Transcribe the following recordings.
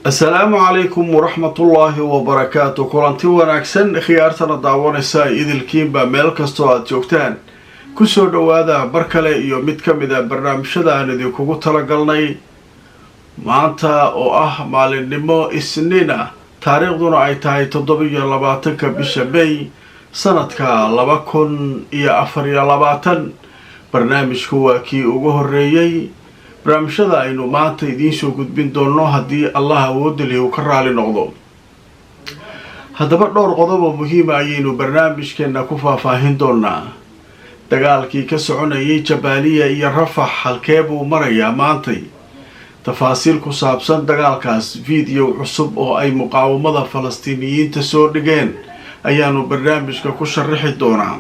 Asalaamu calaykum waraxmatullaahi wabarakaatu. Kulanti wanaagsan, khiyaartana daawanaysa idilkiinba meel kastoo aada joogtaan, kusoo dhowaada bar kale iyo mid ka mid a barnaamijyada aan idinkugu talagalnay. Maanta oo ah maalinnimo Isniin ah, taariikhduna ay tahay 27-ka bisha May sanadka 2024, barnaamijku waa kii ugu horeeyey barnaamijyada aynu maanta idiin soo gudbin doonno, haddii Allah awoodda lihi uu ka raali noqdo. Haddaba dhowr qodob oo muhiima ayaynu barnaamijkeena ku faahfaahin doonaa. Dagaalkii ka soconayay Jabaaliya iyo Rafax halkee buu marayaa maantay? Tafaasiil ku saabsan dagaalkaas, video cusub oo ay muqaawamada Falastiiniyiinta soo dhigeen ayaanu barnaamijka ku sharaxi doonaa.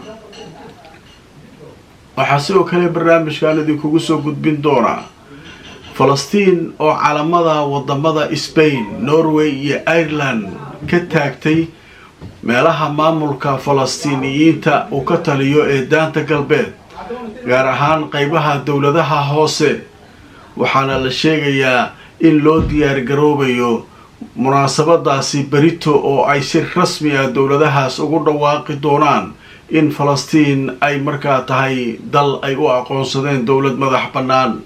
Waxaa sidoo kale barnaamijkan idinkugu soo gudbin doonaa Falastiin oo calamada wadamada Spain, Norway iyo Ireland ka taagtay meelaha maamulka Falastiiniyiinta uu ka taliyo ee Daanta Galbeed, gaar ahaan qeybaha dowladaha hoose. Waxaana la sheegayaa in loo diyaar garoobayo munaasabadaasi berito oo ay si rasmi ah dowladahaas ugu dhawaaqi doonaan in Falastiin ay markaa tahay dal ay u aqoonsadeen dowlad madax bannaan.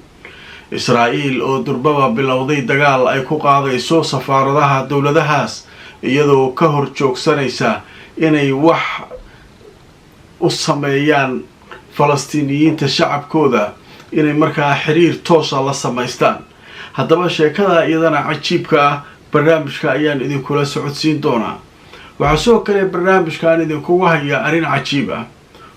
Israa'iil oo durbaba bilowday dagaal ay ku qaadayso safaaradaha dowladahaas, iyadoo ka hor joogsanaysa inay wax u sameeyaan Falastiiniyiinta shacabkooda, inay markaa xiriir toosa la samaystaan. Haddaba sheekada iyadana cajiibka ah barnaamijka ayaan idinkula socodsiin doonaa. Waxaa sidoo kale barnaamijkaan idinkugu hayaa arrin cajiib ah.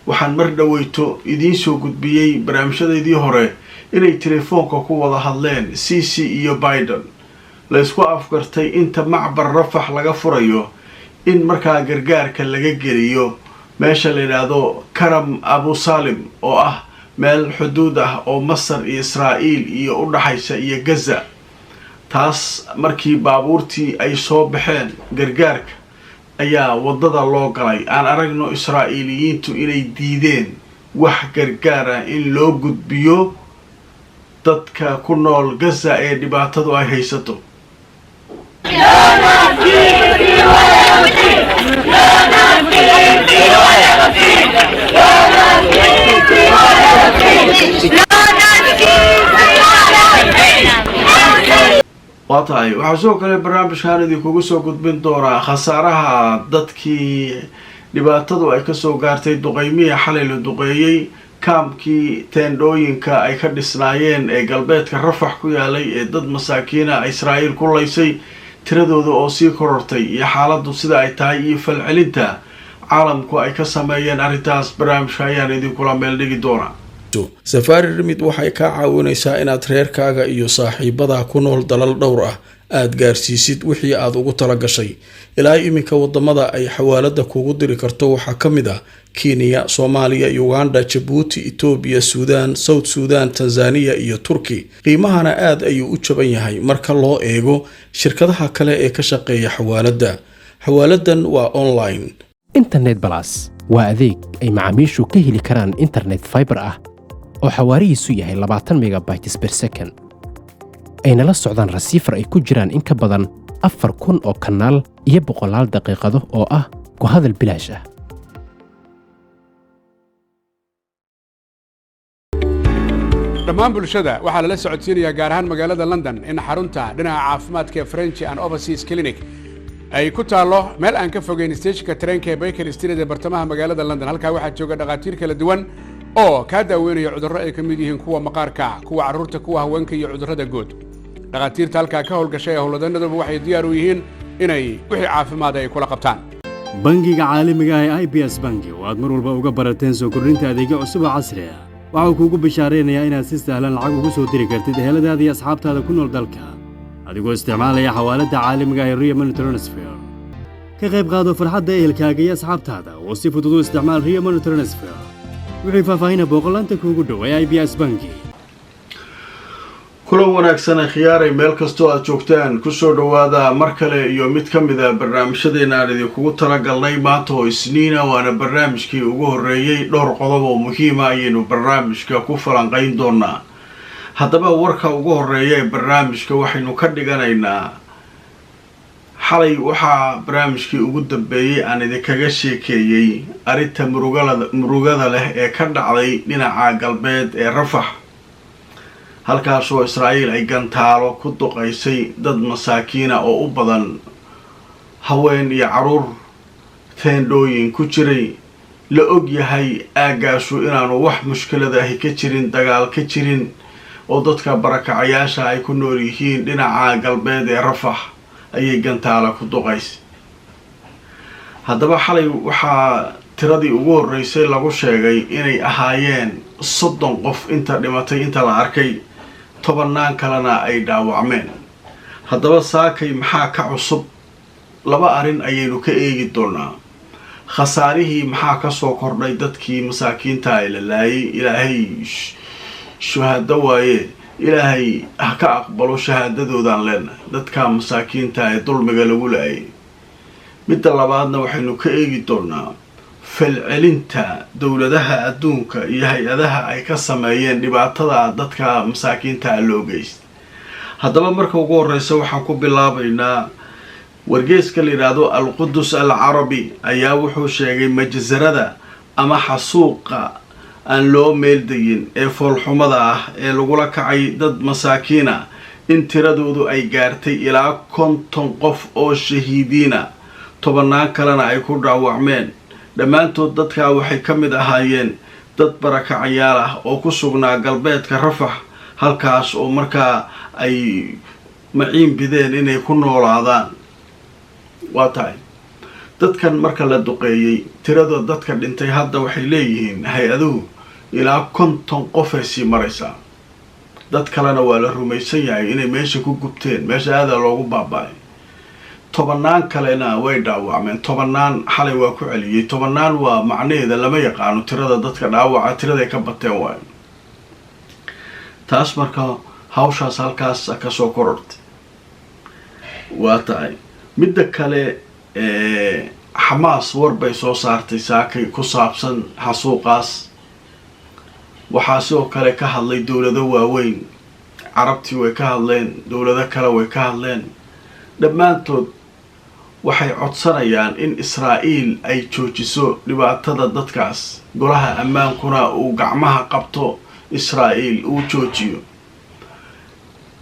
Waxaan mar dhaweyto idiin soo gudbiyey barnaamijyadaydii hore inay telefoonka ku wada hadleen Sisi iyo Biden, la isku afgartay inta macbar Rafax laga furayo in markaa gargaarka laga geliyo meesha la yidhaahdo Karam Abu Salim, oo ah meel xuduud ah oo Masar iyo Israa'iil iyo u dhaxaysa iyo Gaza. Taas markii baabuurtii ay soo baxeen gargaarka ayaa waddada loo galay. Aan aragno Israa'iiliyiintu inay diideen wax gargaar ah in loo gudbiyo dadka ku nool Gaza ee dhibaatadu ay haysato. لا نبكي ولا نبكي، لا نبكي ولا نبكي، لا نبكي ولا نبكي، لا نبكي ولا نبكي. Waa tahay. Waxaa sidoo kale barnaamijkan idinkugu soo gudbin doonaa khasaaraha dadkii dhibaatadu ay kasoo gaartay duqeymihii xalay la duqeeyey kaamkii teendhooyinka ay ka dhisnaayeen ee galbeedka Rafax ku yaalay ee dad masaakiina Israa'iil ku laysay, tiradooda oo sii korortay iyo xaaladdu sida ay tahay iyo falcelinta caalamku ay ka sameeyeen arrintaas, barnaamijka ayaan idinkula meel dhigi doonaa. Safari Remit waxay kaa caawinaysaa inaad reerkaaga iyo saaxiibadaa ku nool dalal dhowr ah aad gaarsiisid wixii aad ugu tala gashay. Ilaa iminka wadamada ay xawaalada kuugu diri karto waxaa ka mid ah Kenya, Soomaaliya, Uganda, Jabuuti, Itoobiya, Suudaan, South Suudan, Tanzaniya iyo Turki. Qiimahana aad ayuu u jaban yahay marka loo eego shirkadaha kale ee ka shaqeeya xawaaladda. Xawaaladan waa online. Internet Plus waa adeeg ay macaamiishu ka heli karaan internet fiber ah oo xawaarihiisu yahay 20 megabytes per second, ayna la socdaan receiver ay ku jiraan in ka badan 4000 oo kanaal iyo boqolaal daqiiqado oo ah ku hadal bilaash ah. Dhammaan bulshada waxaa lala socodsiinayaa, gaar ahaan magaalada London, in xarunta dhinaca caafimaadka ee French and Overseas Clinic ay ku taallo meel aan ka fogeyn steeshinka tareenka ee Baker Street ee bartamaha magaalada London. Halkaa waxaa jooga dhakhaatiir kala duwan oo kaa daaweynaya cudurro ay ka mid yihiin kuwa maqaarka, kuwa carruurta, kuwa haweenka iyo cudurrada guud. Dhakhaatiirta halkaa ka howlgashay ee howlwadanaduba waxay diyaar u yihiin inay wixii caafimaada ay kula qabtaan. Bangiga caalamiga ah ee IBS Bangi, oo aad mar walba uga barateen soo kordhinta adeegyo cusub oo casri ah, waxa uu kuugu bishaaraynayaa inaad si sahlan lacag ugu soo diri kartid eheladaada iyo asxaabtaada ku nool dalka, adigoo isticmaalaya xawaaladda caalamiga ah ee Ria Money Transfer. Ka qayb qaado farxadda ehelkaaga iyo asxaabtaada oo si fudud u isticmaal Ria Money Transfer. Wixii faahfaahina, booqolaanta kuugu dhow ee IBS Bangi. Kulan wanaagsan, khiyaaray, meel kastoo aad joogtaan, kusoo dhowaada mar kale iyo mid ka mid a barnaamijyadeena aan idinkugu talagalnay maanta oo Isniina, waana barnaamijkii ugu horreeyey. Dhowr qodob oo muhiima ayaynu barnaamijka ku falanqayn doonaa. Haddaba warka ugu horreeya ee barnaamijka waxaynu ka dhiganaynaa Xalay waxaa barnaamijkii ugu dambeeyey aan idinkaga sheekeeyey arrinta murugada leh ee ka dhacday dhinaca galbeed ee Rafax, halkaasoo Israa'iil ay gantaalo ku duqaysay dad masaakiina oo u badan haween iyo caruur teendhooyin ku jiray. La og yahay aaggaasu inaanu wax mushkilada ahi ka jirin, dagaal ka jirin, oo dadka barakacayaasha ay ku nool yihiin dhinaca galbeed ee Rafax ayay gantaala ku duqaysay. Haddaba xalay waxaa tiradii ugu horreysay lagu sheegay inay ahaayeen 30 qof inta dhimatay inta la arkay, tobannaan kalena ay dhaawacmeen. Haddaba saakay maxaa ka cusub? Laba arrin ayaynu ka eegi doonaa. Khasaarihii maxaa kasoo kordhay dadkii masaakiinta ay la laayay? Ilaahay shuhaado waaye, Ilaahay ha ka aqbalo shahaadadoodaan leenahay dadka masaakiinta ee dulmiga lagu laayay. Midda labaadna waxaynu ka eegi doonaa falcelinta dowladaha adduunka iyo hay-adaha ay ka sameeyeen dhibaatada dadka masaakiinta loo geysta. Haddaba marka ugu horeysa waxaan ku bilaabaynaa wargeeska la yidhaahdo Alqudus Al Carabi ayaa wuxuu sheegay majsarada ama xasuuqa aan loo meeldayin ee foolxumada ah ee lagula kacay dad masaakiina in tiradoodu ay gaartay ilaa 50 qof oo shahiidiina, tobannaan kalena ay ku dhaawacmeen. Dhammaantood dadkaa waxay ka mid ahaayeen dad barakacayaal ah oo ku sugnaa galbeedka Rafax, halkaas oo markaa ay maciin bideen inay ku noolaadaan. Waa tahay, dadkan marka la duqeeyey, tirada dadka dhintay hadda waxay leeyihiin hay-aduhu ilaa 50 qofay sii maraysaa. Dad kalena waa la rumaysan yahay inay meesha ku gubteen, meesha aadaa loogu baaba-ay. Tobannaan kalena way dhaawacmeen. Tobannaan xalay waa ku celiyey, tobannaan waa macnaheeda lama yaqaano tirada dadka dhaawaca, tiraday ka bateen waayo taas. Marka hawshaas halkaas kasoo korortay. Waa tahay, midda kale, Xamaas war bay soo saartay saakay ku saabsan xasuuqaas. Waxaa sidoo kale ka hadlay dowlado waaweyn. Carabtii way ka hadleen, dowlado kale way ka hadleen. Dhammaantood waxay codsanayaan in Israa'iil ay joojiso dhibaatada dadkaas, golaha ammaankuna uu gacmaha qabto, Israa'iil uu joojiyo.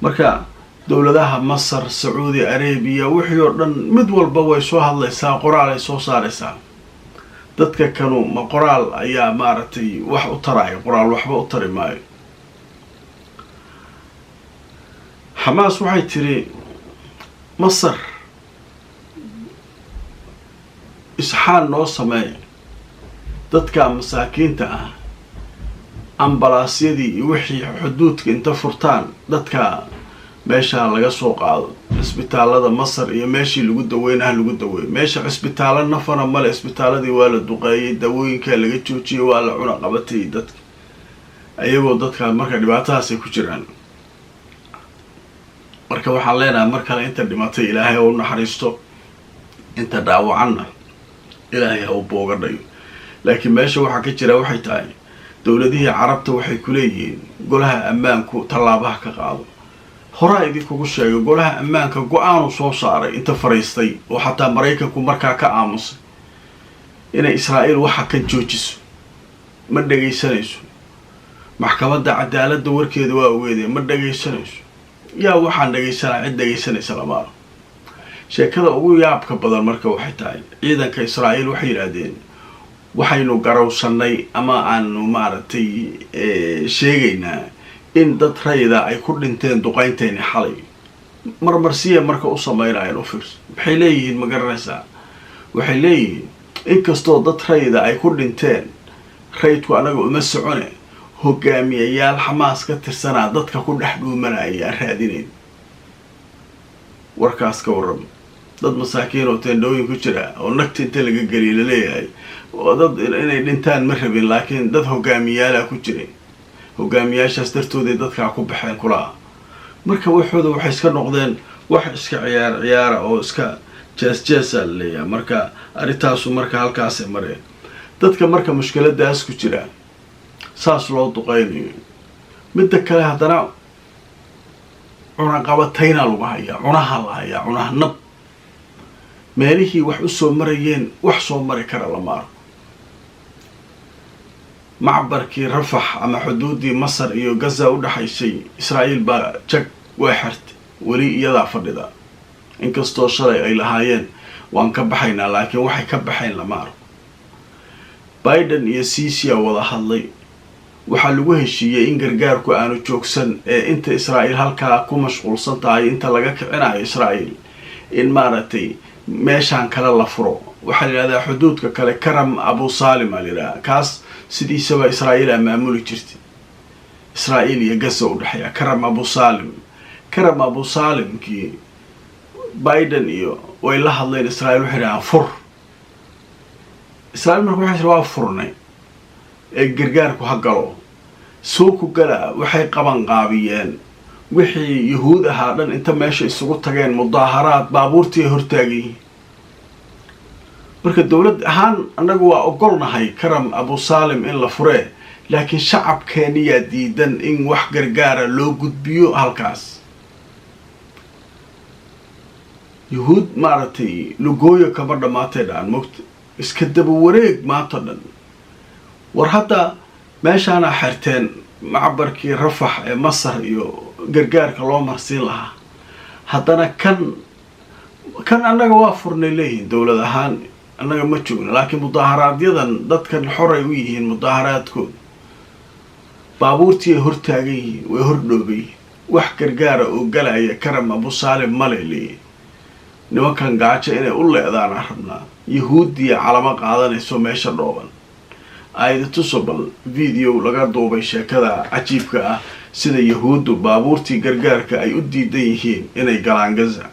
Marka dowladaha Masar, Sacuudi Arabiya, wixii oo dhan mid walba way soo hadlaysaa, qoraal ay soo saaraysaa. Dadka kanu ma qoraal ayaa maaragtay wax u taraayo? Qoraal waxba u tari maayo. Xamaas waxay tiri: "Masar, isxaan noo sameeya, dadka masaakiinta ah ambalaasyadii iyo wixii xuduudka inta furtaan dadka meeshaa laga soo qaado, cisbitaalada Masar iyo meeshii lagu daweynaha lagu daweeyo. Meesha cisbitaallo nafana male, cisbitaaladii waa la duqeeyey, dawooyinkaa laga joojiyey, waa la cuna qabatay dadka ayagoo dadka marka dhibaatadaasay ku jiraan." Marka waxaan leenahay mar kale, inta dhimatay Ilaahay ha u naxariisto, inta dhaawacanna Ilaahay ha u boogadhayo. Laakiin meesha waxaa ka jira waxay tahay, dowladihii Carabta waxay ku leeyihiin golaha ammaanku tallaabaha ka qaado. Horaa idinkugu sheegay, golaha ammaanka go-aanu soo saaray inta fariistay oo xataa Maraykanku markaa ka aamusay inay Israa'iil waxa kan joojiso. Ma dhegaysanayso. Maxkamadda Cadaaladda warkeeda waa ogeedee, ma dhegaysanayso. Yaa waxaan dhegaysanaa? Cid dhegaysanaysa lamaano. Sheekada ugu yaabka badan marka waxay tahay, ciidanka Israa'iil waxay yidhaahdeen waxaynu garowsanay ama aanu maaragtay sheegaynaa in dad rayida ay ku dhinteen duqayntayni xalay. Marmarsiya marka u sameynayaan, u fiirso, maxay leeyihiin ma garanaysaa? Waxay leeyihiin inkastoo dad rayida ay ku dhinteen, rayidku anaga uma socone, hogaamiyayaal Xamaas ka tirsanaa dadka ku dhex dhuumanaya aan raadinayn. Warkaas ka warrama. Dad masaakiin oo teendhooyin ku jira oo nagta inta laga geliya laleeyahay oo dad inay dhintaan ma rabin, laakiin dad hogaamiyaala ku jiray, hogaamiyaashaas dartooday dadkaa ku baxeen kulaa. Marka waxooda waxay iska noqdeen wax iska ciyaar ciyaara oo iska jees jeesa la leeyahay. Marka arrintaasu marka halkaasay mareen. Dadka marka mushkiladaas ku jira saas loo duqeynayo. Midda kale haddana cunaqabatayna lagu hayaa, cunaha la hayaa, cunaha nab. Meelihii wax u soo marayeen wax soo mari kara lama arko. Macbarkii Rafax ama xuduuddii Masar iyo Gaza u dhexaysay, Israa'iil baa jag way xirtay, weli iyadaa fadhida, inkastoo shalay ay lahaayeen waan ka baxaynaa, laakiin waxay ka baxayn lama arko. Biden iyo Sisi a wada hadlay. Waxaa lagu heshiiyey in gargaarku aanu joogsan ee inta Israa'iil halkaa ku mashquulsan tahay, inta laga kicinayo Israa'iil, in maaragtay meeshaan kale la furo. Waxaa la yidhahdaa xuduudka kale Karam Abu Salim aa la yidhahdaa. Kaas sidiisaba Israa'iil aa maamuli jirtay, Israa'iil iyo Gaza u dhexeeya Karam Abu Salim. Karam Abu Salimkii Biden iyo way la hadleen Israa'iil, waxay dhahaan fur. Israa'iil marka waxay tiri waa furnay ee gargaarku ha galo. Soo ku gala. Waxay qaban qaabiyeen wixii Yuhuud ahaa dhan inta meesha isugu tageen mudaaharaad, baabuurtii ay hortaagan yihiin. Marka dowlad ahaan annagu waa ogolnahay Karam Abu Salim in la furee, laakiin shacabkeeniyaa diidan in wax gargaara loo gudbiyo halkaas. Yuhuud maaragtay lugooyo kama dhammaatay dhaan mogta, iska daba wareeg maanta dhan. War hadda meeshaana xirteen macbarkii Rafax ee Masar iyo gargaarka loo marsiin lahaa, haddana kan annaga waa furnay leeyihiin dowlad ahaan, annaga ma joogno, laakiin mudaaharaaadyadan dadkan xoray u yihiin mudaaharaadkooda. Baabuurtii ay hortaagan yihiin, way hordhooban yihiin, wax gargaara oo galaya Karam Abu Saalim male leeyihin. Nimankan gaajo inay u leedaana rabnaa. Yahuudiya calamo qaadanayso meesha dhooban. Ayda tuso bal video laga duubay sheekada cajiibka ah, sida Yahuuddu baabuurtii gargaarka ay u diidan yihiin inay galaan Gaza.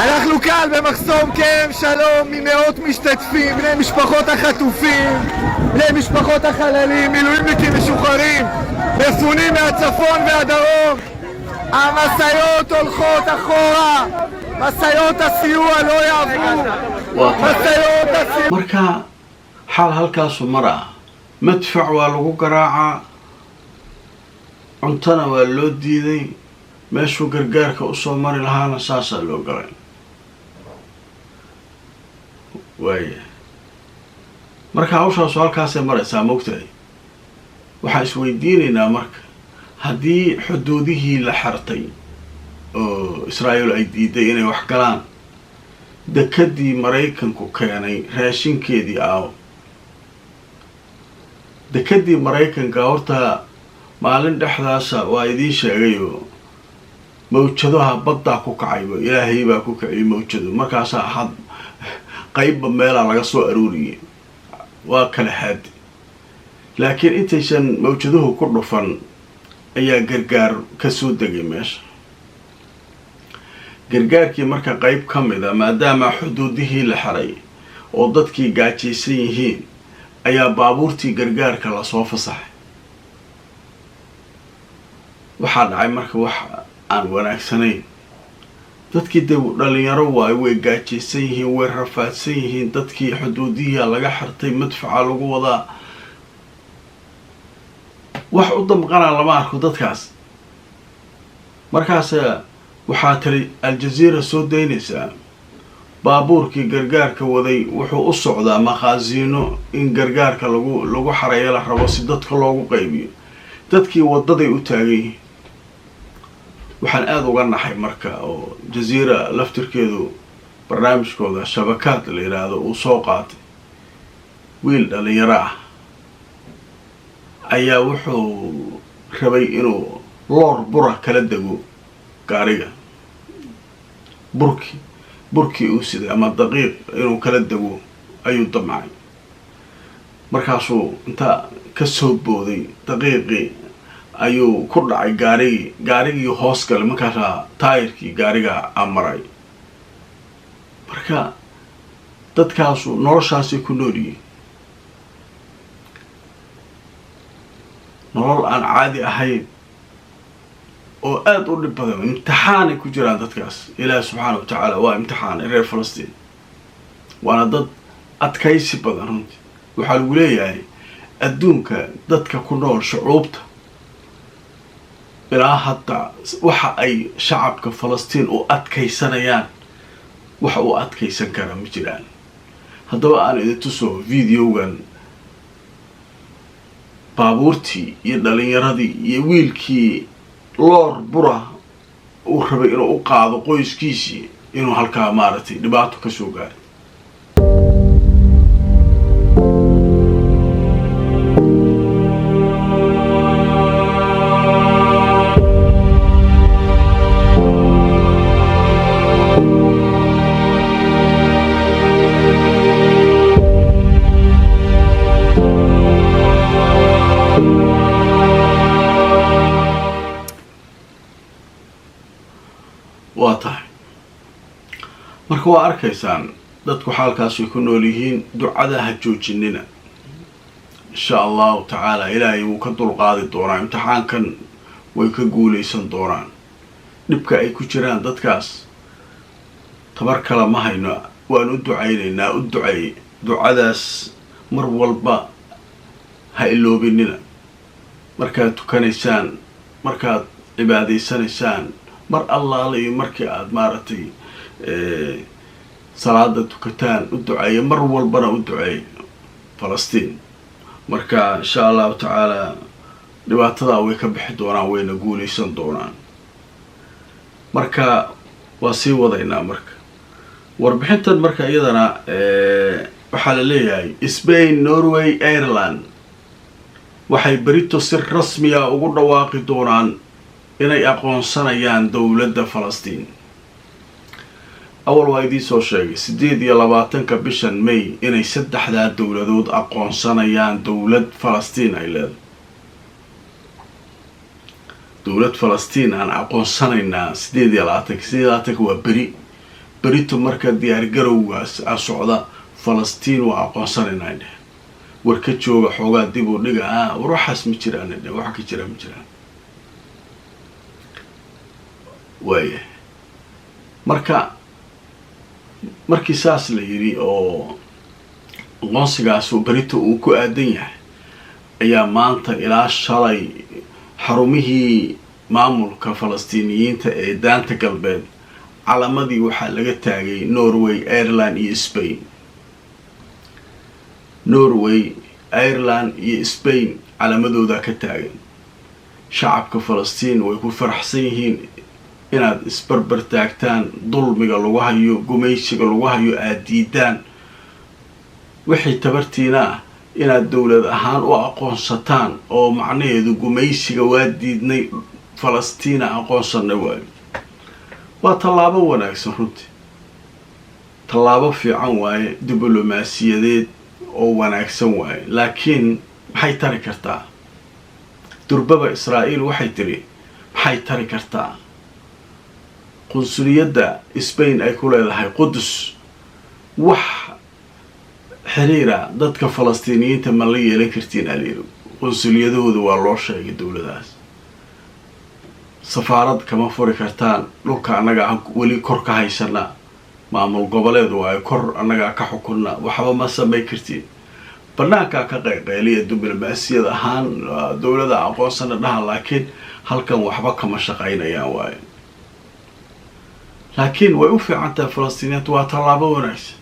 אנחנו כאן במחסום כרם שלום עם מאות משתתפים, בני משפחות החטופים, בני משפחות החללים, מילואימניקים משוחררים, מפונים מהצפון והדרום. המשאיות הולכות אחורה, משאיות הסיוע לא יעברו, משאיות הסיוע. Marka xaal halkaasu maraa, madfac waa lagu garaacaa, cuntana waa loo diiday, meeshuu gargaarka usoo mari lahaana saasaa loo galay. Waaya, marka hawshaasu halkaasay maraysaa, mogtahay. Waxaan isweydiinaynaa marka, haddii xuduudihii la xirtay oo Israa'iil ay diiday inay wax galaan, dekadii Maraykanku keenay raashinkeedii aawo? Dekadii Maraykanka horta maalin dhexdaasa waa idiin sheegayo, mawjadaha baddaa ku kacayba, Ilaahay baa ku kiciyay mawjado. Markaasaa had qeybba meelaa laga soo arooriyay, waa kala haadi. Laakiin intaysan mawjaduhu ku dhufan ayaa gargaar ka soo degay meesha. Gargaarkii marka qeyb ka mid a, maadaama xuduudihii la xiray oo dadkii gaajaysan yihiin, ayaa baabuurtii gargaarka lasoo fasaxay. Waxaa dhacay marka wax aan wanaagsanayn. Dadkii dee dhalinyaro waayo, way gaajaysan yihiin, way rafaadsan yihiin. Dadkii xuduudihiia laga xirtay, madfaca lagu wadaa, wax u damqanaa lama arko dadkaas. Markaas waxaa tiri Aljaziira soo daynaysaa, baabuurkii gargaarka waday wuxuu u socdaa makhaasiino in gargaarka lagu xareeyo la rabo si dadka loogu qaybiyo. Dadkii waddaday u taagan yihiin. Waxaan aada uga naxay marka oo Jaziira laftirkeedu barnaamijkooda shabakaad la yidhaahdo uu soo qaatay, wiil dhalinyaro ah ayaa wuxuu rabay inuu loor bura kala dego gaariga, burkii uu siday ama daqiiq inuu kala dego ayuu damcay. Markaasuu inta ka soo booday daqiiqii ayuu ku dhacay gaarigii, gaarigii hoos galay, markaasaa taayirkii gaariga amaray. Marka dadkaasu noloshaasay ku nool yihiin, nolol aan caadi ahayn. Oo aada u dhib badan, imtixaanay ku jiraan dadkaas. Ilaah subxaana wa tacaala waa imtixaanay reer Falastiin, waana dad adkaysi badan runtii. Waxaa lagu leeyahay adduunka dadka ku nool, shucuubta, ilaa hadda waxa ay shacabka Falastiin u adkaysanayaan wax u adkaysan kara ma jiraan. Haddaba aan idin tuso videogan, baabuurtii iyo dhalinyaradii iyo wiilkii loor bura uu rabay inuu u qaado qoyskiisii, inuu halkaa maaragtay dhibaato ka soo gaaray. Waa tahay. Marka waa arkaysaan dadku xaalkaasay ku nool yihiin. Ducada ha joojinina. Insha Allahu tacaala Ilaahay wuu ka dulqaadi doonaa imtixaankan, way ka guulaysan doonaan dhibka ay ku jiraan dadkaas. Tabar kale ma hayno, waan u ducaynaynaa. U duceey, ducadaas mar walba ha iloobinina. Markaad tukanaysaan, markaad cibaadaysanaysaan, mar allaala iyo markii aada maaragtay salaada tukataan, u duceeya. Mar walbana u duceeya Falastiin. Marka insha Allahu tacaala dhibaatadaa way ka bixi doonaan, wayna guulaysan doonaan. Marka waa sii wadaynaa. Marka warbixintan marka iyadana waxaa la leeyahay Spain, Norway, Ireland waxay berito si rasmiya ugu dhawaaqi doonaan inay aqoonsanayaan dowladda Falastiin. Awal waa idiin soo sheegay 28-ka bishan May inay saddexdaa dowladood aqoonsanayaan dowlad Falastiin ay leedahay. Dowlad Falastiin aan aqoonsanaynaa 28-ka. 28-ka waa beri, berito. Marka diyaargarowgaas a socda. Falastiin waa aqoonsanaynaa dheh. War ka jooga, xoogaa dib u dhiga. Ah, war waxaas ma jiraan dheh, waxa ka jira ma jiraan. Waaya, marka markii saas la yidhi oo aqoonsigaas berito uu ku aadan yahay, ayaa maanta ilaa shalay xarumihii maamulka Falastiiniyiinta ee Daanta Galbeed calamadii waxaa laga taagay Norway, Ireland iyo Spain. Norway, Ireland iyo Spain calamadoodaa ka taagan. Shacabka Falastiin way ku faraxsan yihiin inaad isbarbar taagtaan dulmiga lagu hayo, gumaysiga lagu hayo, aada diidaan, wixii tabartiina ah inaad dowlad ahaan u aqoonsataan, oo macnaheedu gumaysiga waa diidnay, Falastiina aqoonsanay waayo. Waa tallaabo wanaagsan runtii, tallaabo fiican waaye, diblomaasiyadeed oo wanaagsan waaye. Laakiin maxay tari kartaa? Durbaba Israa'iil waxay tiri, maxay tari kartaa? Qunsuliyadda Spain ay ku leedahay Qudus wax xiriira dadka Falastiiniyiinta ma la yeelan kartiin alayiri. Qunsuliyadahooda waa loo sheegay dowladahaas, safaarad kama furi kartaan dhulka annagaa weli kor ka haysana, maamul goboleed waayo, kor annagaa ka xukunna, waxba ma samay kartiin. Banaankaa ka qayqayliya, diblomaasiyad ahaan dowlada aqoonsana dhaha, laakiin halkan waxba kama shaqaynayaan waayo. Laakiin way u fiican tahay Falastiiniyiinta, waa tallaabo wanaagsan,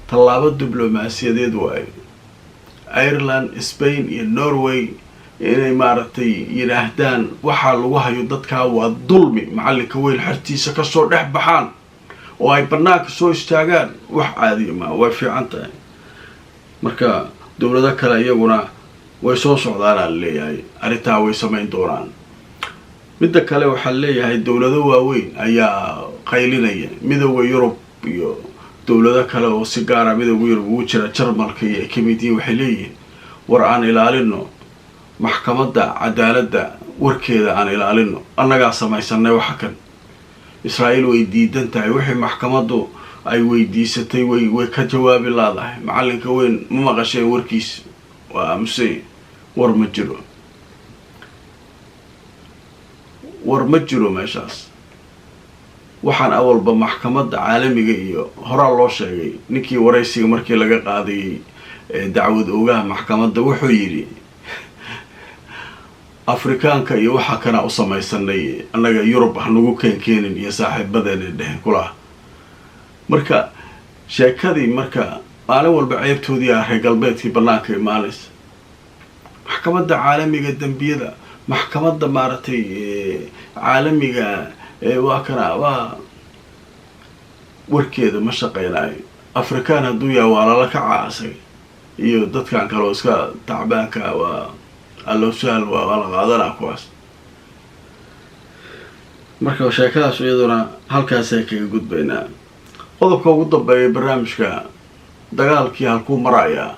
tallaabo diblomaasiyadeed waayo. Ireland, Spain iyo Norway inay maaragtay yidhaahdaan waxaa lagu hayo dadkaa waa dulmi, macallinka weyn xertiisa kasoo dhex baxaan oo ay banaanka soo istaagaan, wax caadiya maa, way fiican tahay. Marka dowlado kale iyaguna way soo socdaanaa la leeyahay, arrintaa way samayn doonaan. Midda kale waxaa leeyahay dowlado waaweyn ayaa qaylinaya, Midooda Yurub iyo dowlado kale oo si gaara Midooda Yurub ugu jira, Jarmalka iyo ay kamid yihiin. Waxay leeyihiin, war aan ilaalino maxkamadda cadaaladda, warkeeda aan ilaalino, annagaa samaysanay waxa kan. Israa'iil way diidan tahay wixii maxkamaddu ay weydiisatay, way ka jawaabi laadahay. Macallinka weyn ma maqasheen warkiis? Waa aamusay, war ma jiro. War ma jiro meeshaas. Waxaan awalba maxkamadda caalamiga iyo horaa loo sheegay. Ninkii waraysiga markii laga qaadayay dacwad oogaha maxkamadda wuxuu yidhi, "Afrikaanka iyo waxaa kanaa u samaysanay, annaga Yurub hanagu keenkeenin iyo saaxiibadeena dhehen kulaha." Marka sheekadii marka maalin walba ceebtoodii ah reer galbeedkii banaanka imaanaysa. Maxkamadda caalamiga dembiyada, maxkamadda maaragtay caalamiga, waa kana, waa warkeeda ma shaqeynayo. Afrikaan hadduu yahay waa lala kaca asaga iyo dadkan kale oo iska tacbaanka, waa allosahal, waa la qaadanaa kuwaas. Marka sheekadaas iyaduna halkaasay kaga gudbaynaa. Qodobka ugu dambeeya barnaamijka: dagaalkii halkuu marayaa?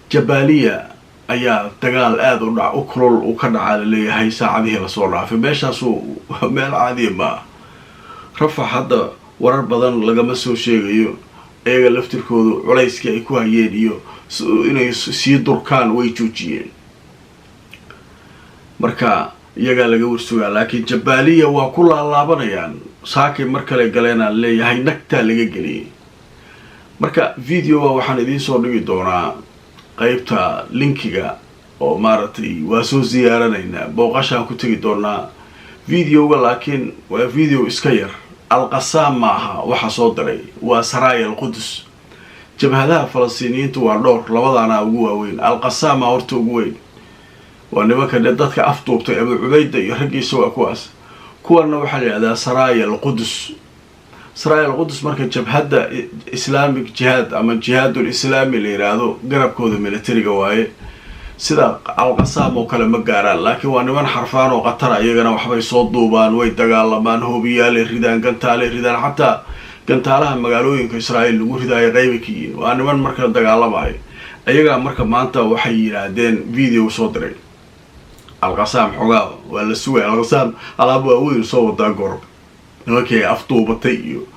Jabaaliya ayaa dagaal aada u dhac u kulul uu ka dhacaa laleeyahay saacadihii lasoo dhaafay. Meeshaasu meel caadiya maaha. Rafax hadda warar badan lagama soo sheegayo. Iyaga laftirkoodu culayskii ay ku hayeen iyo inay sii durkaan way joojiyeen. Marka iyagaa laga warsugaa, laakiin Jabaaliya waa ku laalaabanayaan. Saakay mar kale galeenaan leeyahay, nagtaa laga geliyay. Marka videoga waxaan idiin soo dhigi doonaa qeybta linkiga oo maaragtay waa soo siyaaranaynaa, booqashaan ku tegi doonaa videoga, laakiin waa video iska yar. Alqasaam ma aha waxa soo diray, waa Saraaya Alqudus. Jabhadaha Falastiiniyiintu waa dhowr, labadaana ugu waaweyn. Alqasaama horta ugu weyn, waa nimanka dadka afduubtay, Abu Cubayda iyo raggiisa waa kuwaas. Kuwanna waxaa la yidhahdaa Saraaya Alqudus. Saraaya Alqudus marka jabhadda Islamic Jihaad ama Jihaadul Islaami la yidhaahdo garabkooda militariga waaye. Sida Alqasaam oo kale ma gaaraan, laakiin waa niman xarfaan oo khatara. Iyagana waxbay soo duubaan, way dagaalamaan, hoobiyaalay ridaan, gantaalay ridaan, xataa gantaalaha magaalooyinka Israa'iil lagu ridaayo qayba ka yihiin. Waa niman marka dagaalamayo iyagaa. Marka maanta waxay yidhaahdeen, video soo diray Alqasaam, xoogaa waa la sugaya. Alqasaam alaab waaweyn soo wadaa gorob, nimankii ay afduubatay iyo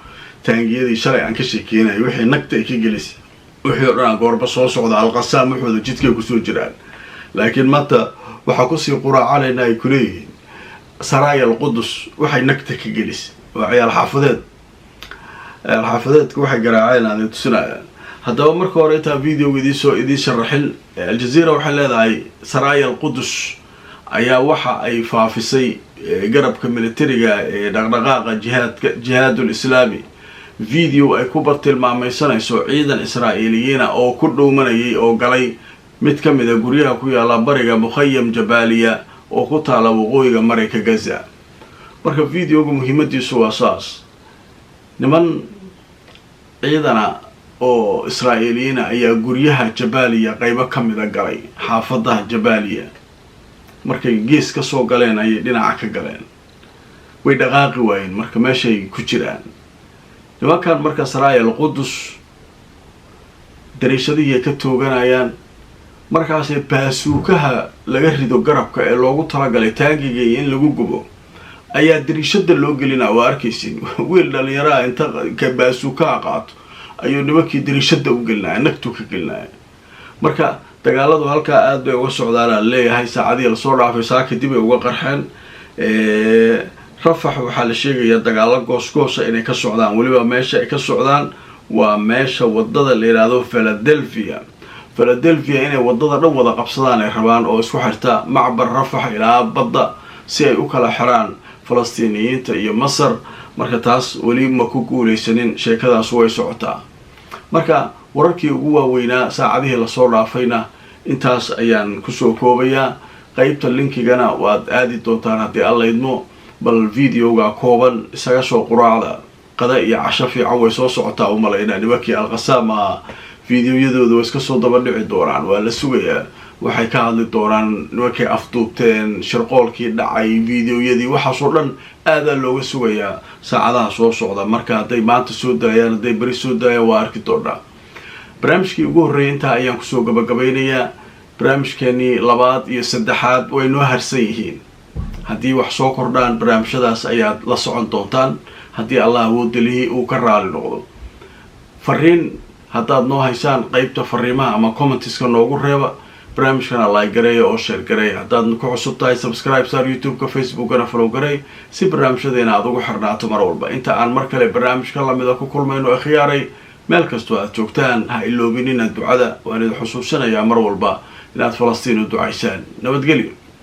taangiyadii shalay aan ka sheekeynayo, wixii nagta ay ka gelisay, wixii o dhan aan goorba soo socda. Alqasaam waxooda jidkay kusoo jiraan, laakiin maanta waxaa kusii quraacanayna ay kuleeyihiin Saraaya Alqudus waxay nagta ka gelisay. Waa ciyaal xaafadeed, ciyaal xaafadeedka waxay garaaceen aan tusinayaan. Haddaba marka hore intaan videoga idiinsoo idiin sharaxin, Aljazeera waxay leedahay Saraaya Alqudus ayaa waxa ay faafisay, garabka militariga ee dhaqdhaqaaqa jihaadka Jihaadul Islaami, video ay ku bartilmaamaysanayso ciidan Israa'iiliyiina oo ku dhowmanayay oo galay mid ka mid a guryaha ku yaalla bariga mukhayam Jabaaliya oo ku taala waqooyiga Marayka Gaza. Marka videoga muhiimadiisu waa saas: niman ciidana oo Israa'iiliyiina ayaa guryaha Jabaaliya qeybo ka mida galay, xaafadaha Jabaaliya. Markay gees ka soo galeen ayay dhinaca ka galeen, way dhaqaaqi waayeen. Marka meeshay ku jiraan nimankan marka Saraaya Alqudus dariishadihii ka tooganayaan, markaasay baasuukaha laga rido garabka ee loogu talagalay taangiga iyo in lagu gubo ayaa dariishada loo gelinaa. Waa arkaysin, wiil dhalinyaraha inta ka baasuukaha qaato ayuu nimankii dariishada u gelinaya, nagtu ka gelinaya. Marka dagaaladu halkaa aada bay uga socdaanaa leeyahay. Saacadihii lasoo dhaafay saa kadib ay uga qarxeen. Rafax waxaa la sheegayaa dagaalo goosgoosa inay ka socdaan. Weliba meesha ay ka socdaan waa meesha wadada la yidhaahdo Philadelphia. Philadelphia inay wadada dhan wada qabsadaan ay rabaan, oo isku xirta macbar Rafax ilaa badda, si ay u kala xiraan Falastiiniyiinta iyo Masar. Marka taas weli ma ku guuleysanin, sheekadaas way socotaa. Marka wararkii ugu waaweynaa saacadihii lasoo dhaafayna intaas ayaan kusoo koobayaa. Qeybta linkigana waad aadi doontaan haddii Alla idmo. Bal videoga kooban isaga soo quraacda, qada iyo casho fiican way soo socotaa u malaynaa. Nimankii Alqasaama videoyadooda way iska soo daba dhici doonaan, waa la sugayaa. Waxay ka hadli doonaan nimankay afduubteen, shirqoolkii dhacay, videoyadii, waxaasoo dhan aadaa looga sugayaa saacadaha soo socda. Marka hadday maanta soo daayaan, hadday beri soo daayaan, waa arki doonaa. Barnaamijkii ugu horreeyay intaa ayaan kusoo gabagabaynayaa. Barnaamijkeenii labaad iyo saddexaad way noo harsan yihiin. Haddii wax soo kordhaan, barnaamijyadaas ayaad la socon doontaan, haddii Allah awoodda lihi uu ka raali noqdo. Fariin haddaad noo haysaan, qeybta fariimaha ama commentiska noogu reeba. Barnaamijkana like gareeya oo share gareeya. Haddaad ku cusub tahay, subscribe saar YouTube-ka, Facebookana follow gareey si barnaamijyadeena aad ugu xirnaato mar walba. Inta aan mar kale barnaamijka lamida ku kulmayno, akhyaaray, meel kastoo aad joogtaan, ha iloobinina ducada. Waan idin xusuusinayaa mar walba inaad Falastiin u ducaysaan. Nabadgelyo.